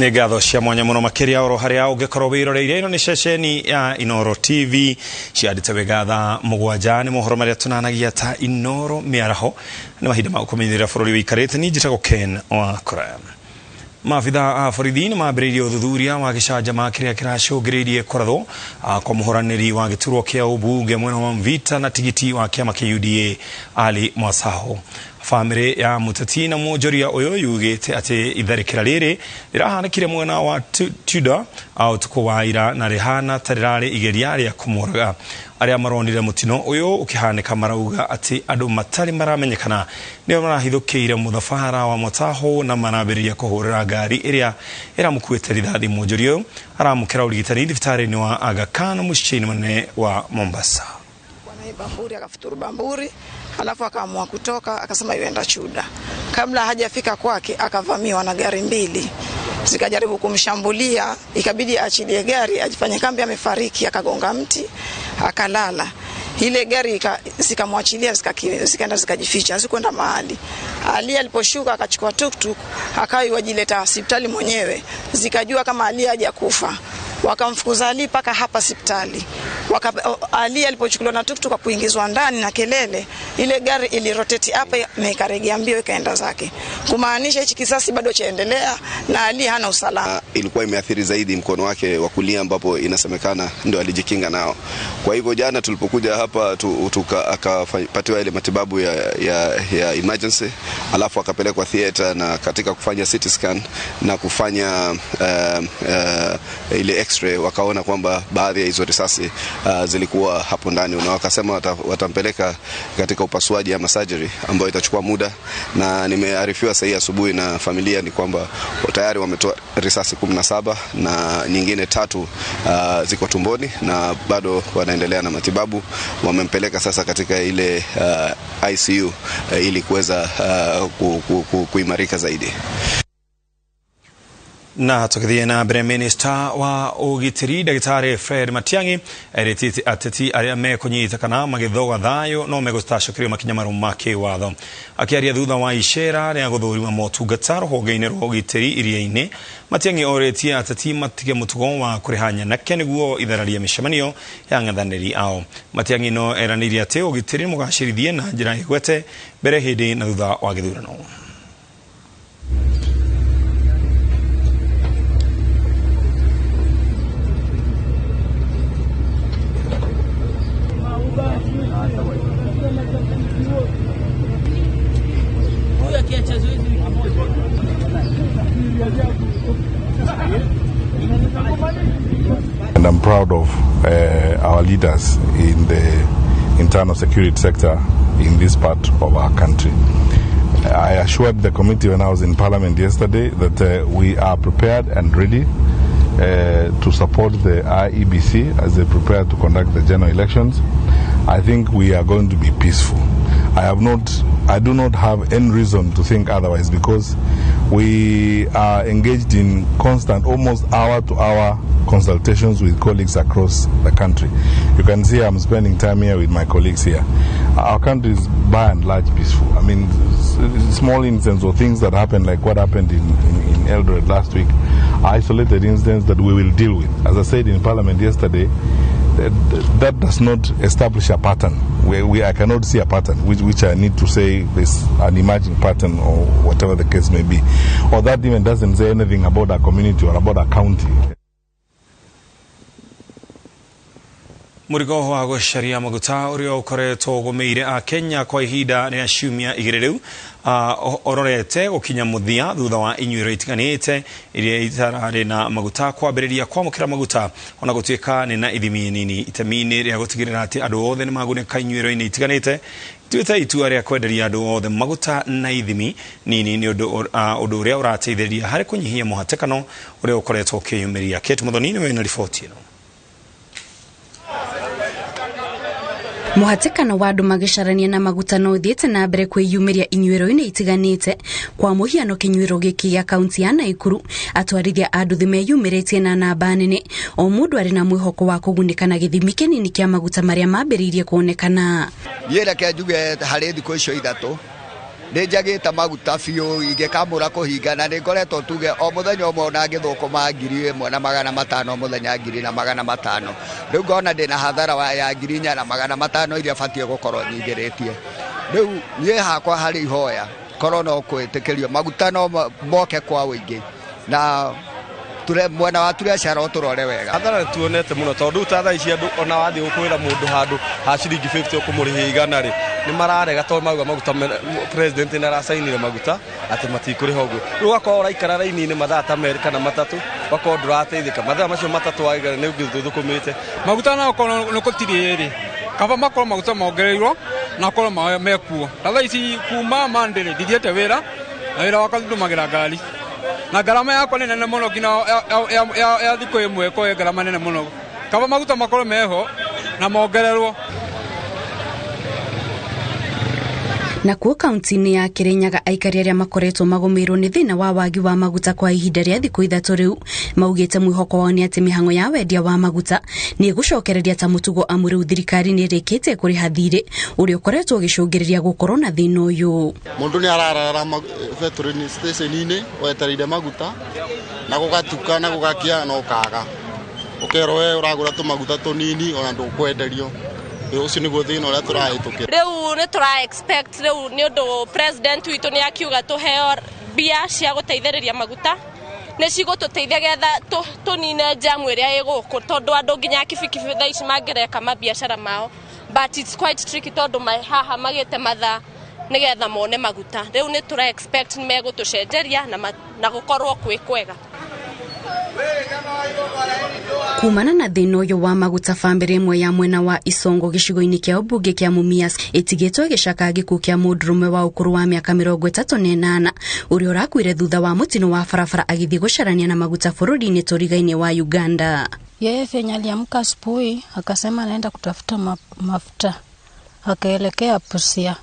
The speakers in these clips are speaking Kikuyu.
Nĩ ngatho cia mwanya mũno makĩria oro harĩa ũngĩkorwo wĩroreire. Ĩno nĩ ceceni ya Inooro TV ciandĩte wega thaa 7 nĩ mohoro marĩa tũnanagia ta Inooro mĩaraho. Nĩ mahinda ma gũkũmenyithĩria bũrũri wĩikarĩte. Niĩ njĩtagwo Ken Wakora. Maabitha a borithi nĩ mambĩrĩirie ũthuthuria wa gĩcanjama kĩrĩa kĩracũngĩrĩirie kũrathwo kwa mũhũranĩri wa gĩturwa kĩa ũmbunge mwena wa Mvita na tigiti wa kĩama kĩa UDA Ali Mwasaho. Bamĩrĩ ya mũteti na mwonjoria ũyũ yugĩte atĩ itharĩkĩra rĩrĩ rĩrahanĩkire mwena wa Tudor ũtukũ wa ira na rĩhana ta rĩrarĩ igeria rĩa kũmũraga. Arĩa maronire mũtino ũyũ ũkĩhanĩka marauga atĩ andũ matarĩ maramenyekana nĩo marahithũkĩire mũthabara wa Mwataho na marambĩrĩria kũhũrĩra ngari ĩrĩa ĩramũkuĩte rithathi. Mwonjoria ũyũ aramũkĩra ũrigitani thibitarĩ-inĩ wa Aga Khan mũciĩ-inĩ mũnene wa Mombasa. Bamburi akafuturu bamburi, alafu akaamua kutoka, akasema yuenda Chuda. Kabla hajafika kwake akavamiwa na gari mbili, zikajaribu kumshambulia, ikabidi aachilie gari ajifanye kambi amefariki, akagonga mti akalala. Ile gari zikamwachilia, zikaenda zikajificha, hazikwenda mahali. Ali aliposhuka akachukua tuktuk akaiwajileta hospitali mwenyewe, zikajua kama Ali hajakufa. Wakamfukuza Ali paka hapa hospitali. Ali alipochukuliwa na tuktuk kuingizwa ndani na kelele, ile gari iliroteti hapa na ikaregea mbio ikaenda zake. Kumaanisha hichi kisasi bado chaendelea na Ali hana usalama. Ilikuwa imeathiri zaidi mkono wake wa kulia ambapo inasemekana ndio alijikinga nao. Kwa hivyo jana tulipokuja hapa akapatiwa ile matibabu ya emergency, alafu akapelekwa theater, na katika kufanya CT scan na kufanya ile x-ray wakaona kwamba baadhi ya hizo risasi zilikuwa hapo ndani, na wakasema watampeleka katika upasuaji ama surgery ambayo itachukua muda. Na nimearifiwa sasa asubuhi na familia ni kwamba tayari wametoa risasi 17 na nyingine 3 ziko tumboni na bado wanaendelea na matibabu. Wamempeleka sasa katika ile ICU ili kuweza kuimarika zaidi. Na tũgĩthiĩ na mbere, minista wa ũgitĩri ndagĩtarĩ Fred Matiang'i erĩtĩte ateti arĩa mekũnyita kana magĩthoga thayũ no megũtacũkĩrio makinya marũmu ma kĩwatho. Akĩaria thutha wa icera rĩa gũthũrima motungata rũhonge-inĩ rwa ũgitĩri iria-inĩ, Matiang'i orĩtie ateti matige mũtugo wa kũrĩha nyanake nĩguo ithararie mĩcemanio ya ang'ethanĩri ao. Matiang'i no eranĩire atĩ ũgitĩri mũgacĩrithie na njĩra ĩgwete mbere, hĩndĩ na thutha wa gĩthurano. And I'm proud of our leaders in the internal security sector in this part of our country. I assured the committee when I was in Parliament yesterday that we are prepared and ready to support the IEBC as they prepare to conduct the general elections. I think we are going to be peaceful. I do not have any reason to think otherwise, because we are engaged in constant, almost hour-to-hour consultations with colleagues across the country. You can see I'm spending time here with my colleagues here. Our country is by and large peaceful. I mean, small incidents or things that happen, like what happened in Eldoret last week, are isolated incidents that we will deal with. As I said in Parliament yesterday, that does not establish a pattern. I cannot see a pattern, which I need to say is an emerging pattern or whatever the case may be. Or that even doesn't say anything about our community or about our county. Mũrigo wa gũcaria maguta ũrĩa ũkoretwo ũgũmĩire a Kenya kwa ihinda rĩa ciumia igĩrĩ rĩu ũrorete gũkinya mũthia thutha wa inyuĩro itiganĩte iria itararĩ na maguta kwambĩrĩria kwamũkĩra maguta ona gũtuĩka nĩ na ithimi nini itemi-inĩ rĩa gũtigĩrĩra atĩ andũ othe nĩ magunĩka inyuĩro-inĩ itiganĩte. Ituĩte itua rĩa kwenderia andũ othe maguta na ithimi nini nĩ ũndũ ũrĩa ũrateithĩrĩria harĩ kũnyihia mũhatĩkano ũrĩa ũkoretwo ũkĩyumĩria. Kate Muthoni nĩwe wĩna riboti ĩno. Mũhatĩkano wa andũ magĩcarania na maguta no ũthiĩte na mbere kwĩyumĩria inyuĩro-inĩ itiganĩte. Kwa mũhiano kĩnyuĩro gĩkĩ gĩa kaunti ya Naikuru, atwarithia a nduthi meyumĩrĩtie na namba nene, o mũndũ arĩ na mwĩhoko wa kũgunĩka na gĩthimi kĩnini kĩa maguta marĩa mambĩrĩirie kuonekana. Niĩ reke njuge harĩ thikũ icio ithatũ Nĩ njagĩte maguta biũ ingĩkamũra kũhinga na nĩ ngoretwo tuge o mũthenya ũmwe ona ngĩthũkũma 1500 mũthenya 1500. Rĩu ngona ndĩna hathara ya 4500 iria batiĩ gũkorwo nyingĩrĩtie. Rĩu niĩ hakwa harĩ ihoya korwo no kwĩtĩkĩrio maguta no moke kwa ũingĩ na ture mwena wa biacara ũtũrore wega. Hathara tuonete mũno tondũ ta thaa ici andũ ona wathiĩ gũkwĩra mũndũ handũ ha ciringi 50 ũkũmũrĩhia igana rĩ nĩ mararega tondũ mauga maguta president nĩ aracainire maguta atĩ matikũrĩha ũguo. Rĩu ũgakorwo ũraikara raini-inĩ mathaa ta merĩ kana matatũ ũgakorwo ndũrateithĩka mathaa macio matatũ waigana nĩ ũngĩthũkũmĩte. Maguta no korwo nĩ gũtirĩ rĩ kaba makorwo maguta mongereirwo na korwo mekuo. Ta thaa ici kuma Monday rĩ ndithiĩte wĩra na wĩra wakwa ndũmagĩra ngari na ngarama yakwa nĩ nene mũno nginya ya thikũ ĩmwe ĩkorwo ĩ ngarama nene mũno. Kaba maguta makorwo meho na mongererwo. Nakuo kaunti-inĩ ya Kirinyaga aikari arĩa makoretwo magũmĩirwo nĩ thĩna wa wagi wa maguta kwa ihinda rĩa thikũ ithatũ rĩu maugĩte mwĩhoko wao nĩ atĩ mĩhang'o ya wendia wa maguta nĩ ĩgũcokereria ta mũtugo amu rĩu thirikari nĩ ĩrĩkĩtie kũrĩha thirĩ ũrĩa ũkoretwo ũgĩcũngĩrĩria gũkorwo na thĩna ũyũ. Mũndũ nĩ ararara petrol station-inĩ wetereire maguta na gũgatuka na gũgakia na ũkaga ũkerwo we ũragũra tũmaguta tũnini ona ndũkwenderio. Ũcio nĩguo thĩna ũrĩa tũrahĩtũkĩra. Rĩu nĩ tũra expect rĩu nĩ ũndũ president witũ nĩ akiuga tũheo mbia cia gũteithĩrĩria maguta nĩ cigũtũteithia getha tũnine jamu ĩrĩa ĩ gũkũ tondũ andũ nginya kibikibi thaa ici mangĩreka mabiacara mao but it's quite tricky tondũ haha magĩte mathaa nĩgetha mone maguta. Rĩu nĩ tũra expect nĩ megũtũcenjeria na gũkorwo kwĩ kwega. Kumana na thĩna ũyũ wa maguta bamĩrĩ ĩmwe ya mwena wa Isongo gĩcigo-inĩ kĩa ũmbunge kĩa Mumias ĩtigĩtwo ĩgĩcaka gĩkuũ kĩa mũndũrũme wa ũkũrũ wa mĩaka 38 ũrĩa ũrakuire thutha wa mũtino wa barabara agĩthiĩ gũcarania na maguta bũrũri-inĩ tũrigainĩ wa Uganda. Yeye venye aliamka asubuhi akasema anaenda kutafuta mafuta akaelekea Busia.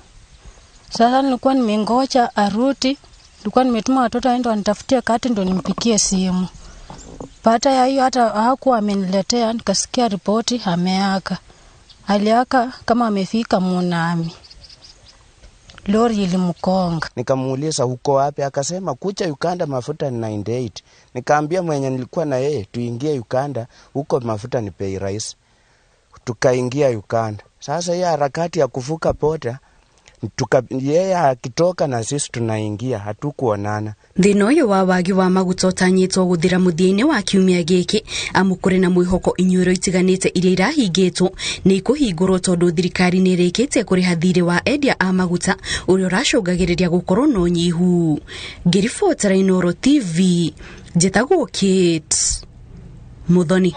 Sasa nilikuwa nimengoja arudi, nilikuwa nimetuma watoto waende wanitafutie kati ndo nimpikie simu. Baada ya hiyo hata hakuwa ameniletea, nikasikia ripoti ameaka. Aliaka kama amefika Munami. Lori ilimkonga. Nikamuuliza uko wapi, akasema kucha Uganda mafuta ni 98. Nikaambia mwenye nilikuwa na yeye tuingie Uganda, huko mafuta ni bei rahisi. Tukaingia Uganda. Sasa hiyo harakati ya kuvuka boda yeye akitoka na sisi tunaingia, hatukuonana. Thĩna ũyũ wa wagi wa maguta ũtanyĩtwo gũthira mũthia-inĩ wa kiumia gĩkĩ amu kũrĩ na mwĩhoko inyuĩro itiganĩte iria irahingĩtwo nĩ ikũhingũrwo tondũ thirikari nĩ ĩrĩkĩtie kũrĩha thirĩ wa endia a maguta ũrĩa ũracũngagĩrĩria gũkorwo na ũnyihu. Ngĩribotera Inooro TV njĩtagwo Kate Muthoni.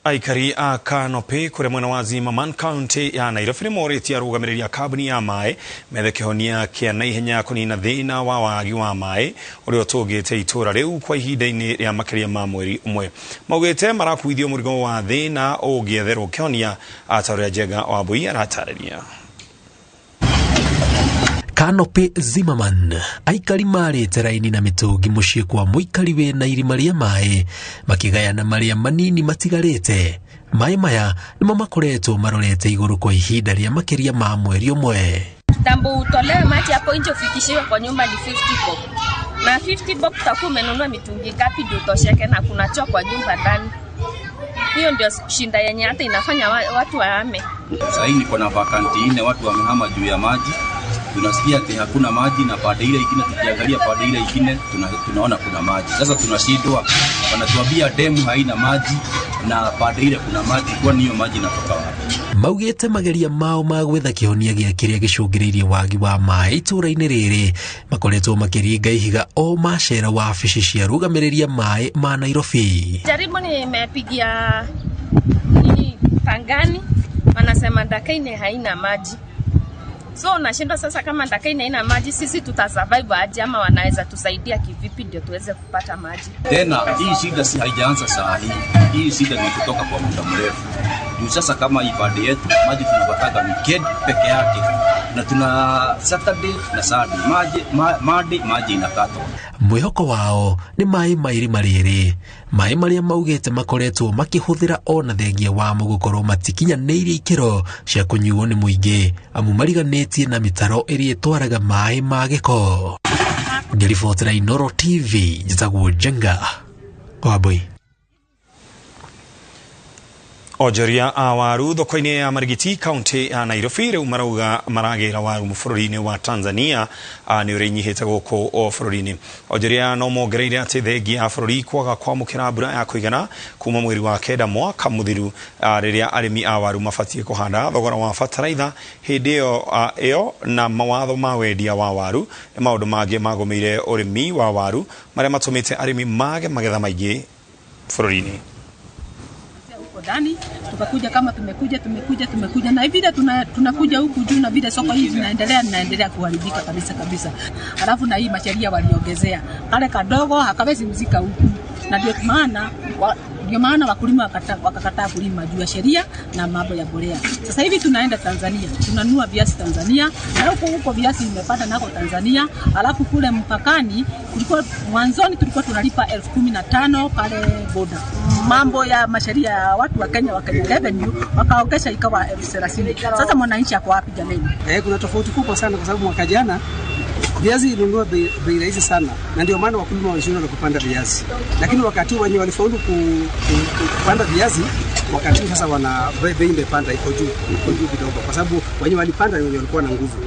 Aikari a Kanopi kũrĩa mwena wa Zimmerman County ya Nairobi nĩ morĩtie arũgamĩrĩri a kambuni ya maĩ methe kĩhonia kĩa naihenya kũnina thĩna wa wagi wa maĩ ũrĩa ũtũngĩte itũũra rĩu kwa ihinda-inĩ rĩa makĩria ma mweri ũmwe. Maugĩte marakuithio mũrigo wa thĩna ũngĩetherwo kĩhonia ata ũrĩa Njenga Wambui aratarĩria. Kanopi Zimmerman aikari marĩte raini na mĩtũngi mũciĩ kwa mũikari wĩna irima rĩa maĩ makĩgayana marĩa manini matigarĩte. Maĩ maya nĩmo makoretwo marorete igũrũ kwa ihinda rĩa makĩria ma mweri ũmwe. Kitambo utolewe maji hapo nje ufikishiwe kwa nyumba ni 50 bob. Na 50 bob utakuwa umenunua mitungi ngapi ndio utosheke na kuna choo kwa nyumba ndani. Hiyo ndio shinda yenye hata inafanya watu wahame. Sasa hii niko na vakanti nne, watu wamehama juu ya maji. Tunasikia ati hakuna maji na pande ile ingine tukiangalia pande ile ingine tunaona kuna maji. Sasa tunashindwa, wanatuambia demu haina maji na pande ile kuna maji, kwa niyo maji inatoka wapi? Maugĩte mageria mao ma gwetha kĩhonia gĩa kĩrĩa gĩcũngĩrĩirie wagi wa maĩ itũũra-inĩ rĩrĩ makoretwo makĩringa ihiga o macera wabici cia rũgamĩrĩria maĩ ma Nairobi. Jaribu nimepigia nini Pangani, wanasema Ndakaine haina maji. So unashindwa sasa, kama Ndakaine haina maji sisi tutasurvive aje, ama wanaweza tusaidia kivipi ndio tuweze kupata maji? Tena hii shida si haijaanza saa hii. Hii shida ni kutoka kwa muda mrefu. Juu sasa kama ibada yetu maji tunapataga weekend peke yake. Na tuna Saturday na Sunday maji Monday maji inakatwa. Mwihoko wao nĩ maĩ ma irima rĩrĩ, maĩ marĩa maugĩte makoretwo makĩhũthĩra ona thengia wamo gũkorwo matikinyanĩirie ikĩro cia kũnyuo nĩ mũingĩ, amu mariganĩtie na mĩtaro ĩrĩa ĩtwaraga maĩ ma gĩko. Ngĩribotera Inooro TV, njĩtagwo Njenga Wambui. Onjoria a waru thoko-inĩ ya Marigiti kaunti ya Nairobi rĩu marauga maragĩra waru bũrũri-inĩ wa Tanzania nĩ ũrĩa inyihĩte gũkũ o bũrũri-inĩ. Onjoria no mongereire atĩ thengia ya bũrũri kwaga kwamũkĩra mbura ya kũigana kuma mweri wa 9 mwaka mũthiru rĩrĩa arĩmi a waru mabatiĩ kũhanda thogora wa bataraitha hĩndĩ ĩyo na mawatho ma wendia wa waru nĩ maũndũ mangĩ magũmĩire ũrĩmi wa waru marĩa matũmĩte arĩmi mage magetha maingĩ bũrũri-inĩ. Ndani tukakuja kama tumekuja na vile tunakuja huku juu na vile soko hii zinaendelea kuharibika kabisa kabisa. Alafu na hii masheria waliongezea kale kadogo hakawezi mzika huku, na ndio maana wakulima wakakataa kulima juu ya sheria na mambo ya mbolea. Sasa hivi tunaenda Tanzania, tunanunua viazi Tanzania, na huko viazi imepanda nako Tanzania. Alafu kule mpakani kulikuwa mwanzoni tulikuwa tunalipa 15,000 pale boda. Mambo ya masheria ya watu wa Kenya wa Kenya Revenue wakaongeza ikawa 30,000. Sasa mwananchi ako wapi jameni? Kuna tofauti kubwa sana kwa sababu mwaka jana viazi ilinunua bei rahisi sana, na ndio maana wakulima walishindwa kupanda viazi. Lakini wakati wenye walifaulu kupanda viazi, wakati sasa wana bei imepanda, iko juu kidogo kwa sababu wenye walipanda wenye walikuwa na nguvu.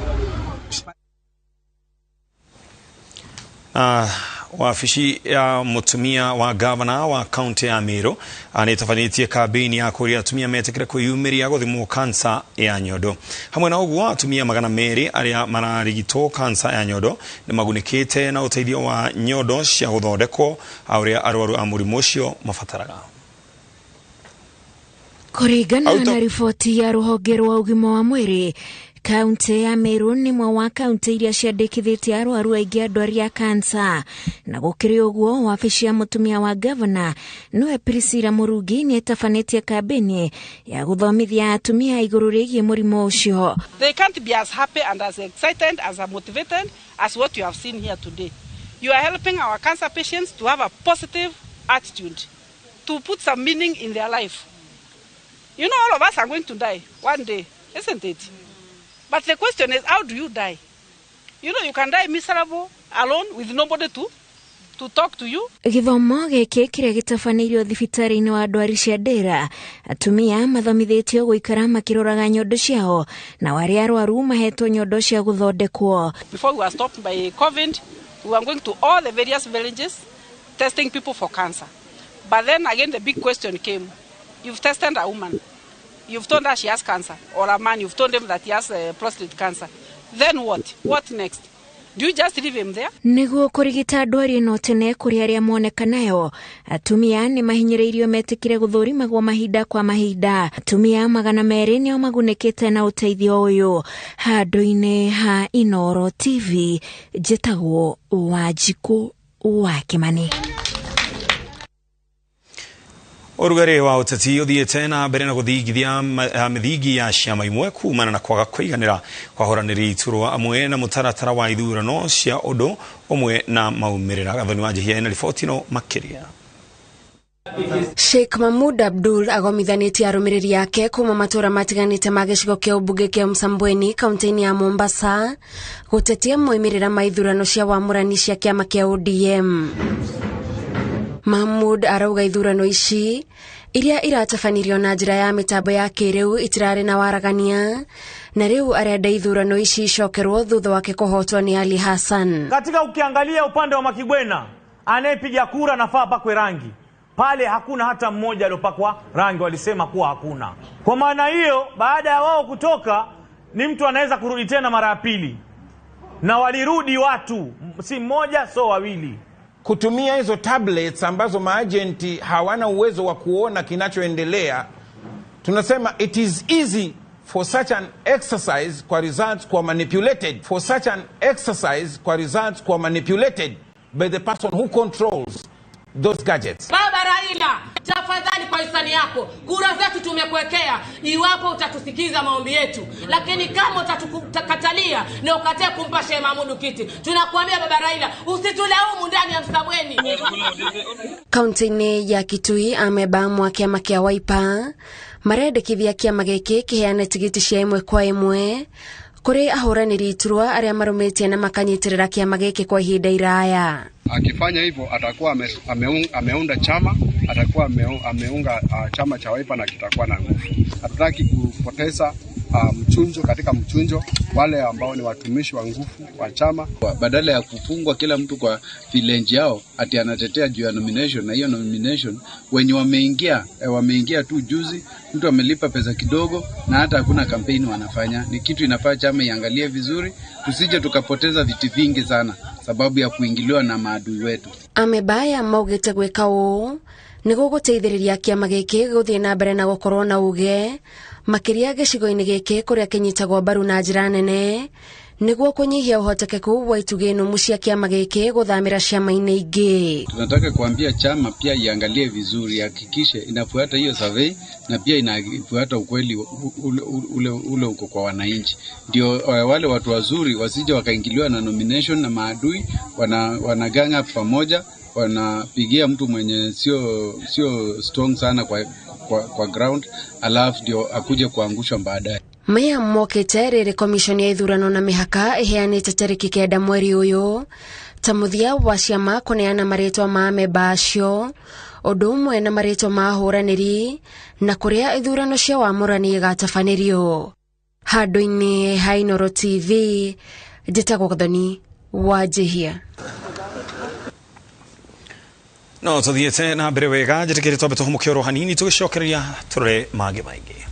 Wabici ya mutumia wa gavana wa kaunti ya Meru nĩĩtabanĩtie kambĩini ya kũria atumia metĩkĩre kwĩyumĩria gũthimwo kansa ya nyondo. Hamwe na ũguo atumia 200 arĩa mararigitwo kansa ya nyondo nĩ magunĩkĩte na ũteithio wa nyondo cia gũthondekwo ũrĩa arwaru a mũrimũ ũcio mabataraga. Kũringana na riboti ya rũhonge rwa ũgima wa mwĩrĩ, kaunti ya Meru nĩ mwe wa kaunti iria ciandĩkithĩtie arwaru aingĩ a ndwari ya kansa. Na gũkĩrĩ ũguo, wabici ya mũtumia wa gavana nĩwe Priscilla Mũrungi nĩ ĩtabanĩtie kambĩini ya gũthomithia atumia igũrũ rĩgiĩ mũrimũ ũcio. They can't be as happy and as excited as motivated as what you have seen here today. You are helping our cancer patients to have a positive attitude, to put some meaning in their life. You know, all of us are going to die one day, isn't it? But the question is, how do you die? You know, you can die miserable, alone, with nobody to talk to you. Gĩthomo gĩkĩ kĩrĩa gĩtabanĩirio thibitarĩ-inĩ wa ndwari cia ndĩra, atumia mathomithĩtio gũikara makĩroraga nyondo ciao, na arĩa arwaru mahetwo nyondo cia gũthondekwo. Before we were stopped by COVID, we were going to all the various villages testing people for cancer. But then again, the big question came. You've tested a woman. You've told her she has cancer, or a man, you've told him that he has prostate cancer. Then what? What next? Do you just leave him there? Nĩguo kũrigita ndwari ĩno tene kũrĩ arĩa moneka nayo, atumia nĩ mahinyĩrĩirio metĩkĩre gũthũrimagwo mahinda kwa mahinda. Atumia 200 nĩo magunĩkĩte na ũteithio ũyũ. Handũ-inĩ ha Inooro TV, njĩtagwo Wanjikũ wa Kĩmani. Ũrugarĩ wa ũteti ũthiĩte na mbere na gũthingithia mĩthingi ya ciama imwe kumana na kwaga kũiganĩra kwa ahũranĩri iturwa amwe na mũtaratara wa ithurano cia ũndũ ũmwe na maumĩrĩra. Gathoni wa Njihia ena riboti ĩno makĩria. Sheikh Mahmud Abdul agomithanĩtie arũmĩrĩri ake kuma matũra matiganĩte ma gĩcigo kĩa ũmbunge kĩa Msambweni kaunti-inĩ ya Mombasa gũtetia moimĩrĩra ma ithurano cia wamũrani cia kĩama kĩa ODM. Mahmud arauga ithurano ici iria iratabanirio na njĩra ya mĩtambo ya kĩrĩu itirarĩ na waragania, na rĩu arenda ithurano ici icokerwo thutha wake kũhotwo nĩ Ali Hassan. Katika ukiangalia upande wa Makibwena, anayepiga kura nafaa pakwe rangi. Pale hakuna hata mmoja aliyopakwa rangi, walisema kuwa hakuna. Kwa maana hiyo, baada ya wao kutoka, ni mtu anaweza kurudi tena mara ya pili. Na walirudi watu, si mmoja so wawili. Kutumia hizo tablets ambazo maagenti hawana uwezo wa kuona kinachoendelea, tunasema it is easy for such an exercise kwa results kwa manipulated, for such an exercise kwa results kwa manipulated by the person who controls those gadgets. Baba Raila, tafadhali kwa hisani yako, kura zetu tumekuwekea, iwapo utatusikiza maombi yetu, lakini kama utatukatalia na ukatae kumpa Sheikh Mahmoud kiti, tunakuambia Baba Raila, usitulaumu ndani ya Msambweni. Kaunti-inĩ ya Kitui amemba amwe a kĩama kĩa Wiper marendekithia kĩama gĩkĩ kĩheane tigiti cia ĩmwe kwa ĩmwe kũrĩ ahũranĩri iturwa arĩa marũmĩtie na makanyitĩrĩra kĩama gĩkĩ kwa ihinda iraya. Akifanya hivyo atakuwa ameunda chama, atakuwa ameunga chama cha Wiper na kitakuwa na nguvu. Hatutaki kupoteza mchunjo katika mchunjo, wale ambao ni watumishi wa nguvu wa chama. Badala ya kufungwa kila mtu kwa village yao ati anatetea juu ya nomination, na hiyo nomination wenye wameingia tu juzi, mtu amelipa pesa kidogo na hata hakuna kampeni wanafanya. Ni kitu inafaa chama iangalie vizuri, tusije tukapoteza viti vingi sana sababu ya kuingiliwa na maadui wetu. Amebaya maugĩte gwĩka ũũ nĩ gũgũteithĩrĩria kĩama gĩkĩ gũthiĩ na mbere na gũkorwo na uge makĩria gĩcigo-inĩ gĩkĩ kũrĩa kĩnyitagwo mbaru na njĩra nene nĩguo kũnyihia ũhotekeku wa itugĩ nũmu cia kĩama gĩkĩ gũthamĩra ciama-inĩ ingĩ. Tunataka kuambia chama pia iangalie vizuri, ihakikishe inafuata hiyo survey na pia inafuata ukweli ule uko kwa wananchi, ndio wale watu wazuri wasije wakaingiliwa na nomination na maadui, wana gang up pamoja, wanapigia mtu mwenye sio strong sana kwa ground, alafu ndio akuje kuangushwa baadaye. Maya mokĩte rĩrĩ komishoni ya ithurano na mĩhaka ĩheanĩte tarĩki 9 mweri ũyũ ta mũthia wa ciama kũneana marĩtwa ma amemba acio ũndũ ũmwe na marĩtwa ma ahũranĩri na kũrĩa ithurano cia wamũrani igatabanĩrio. Handũ-inĩ ha Inooro TV, njĩtagwo Gathoni wa Njihia. No tuthiĩte na mbere wega, njĩtĩkĩre twambe tũhũmũke oro hanini tũgĩcokereria tũrore mangĩ maingĩ.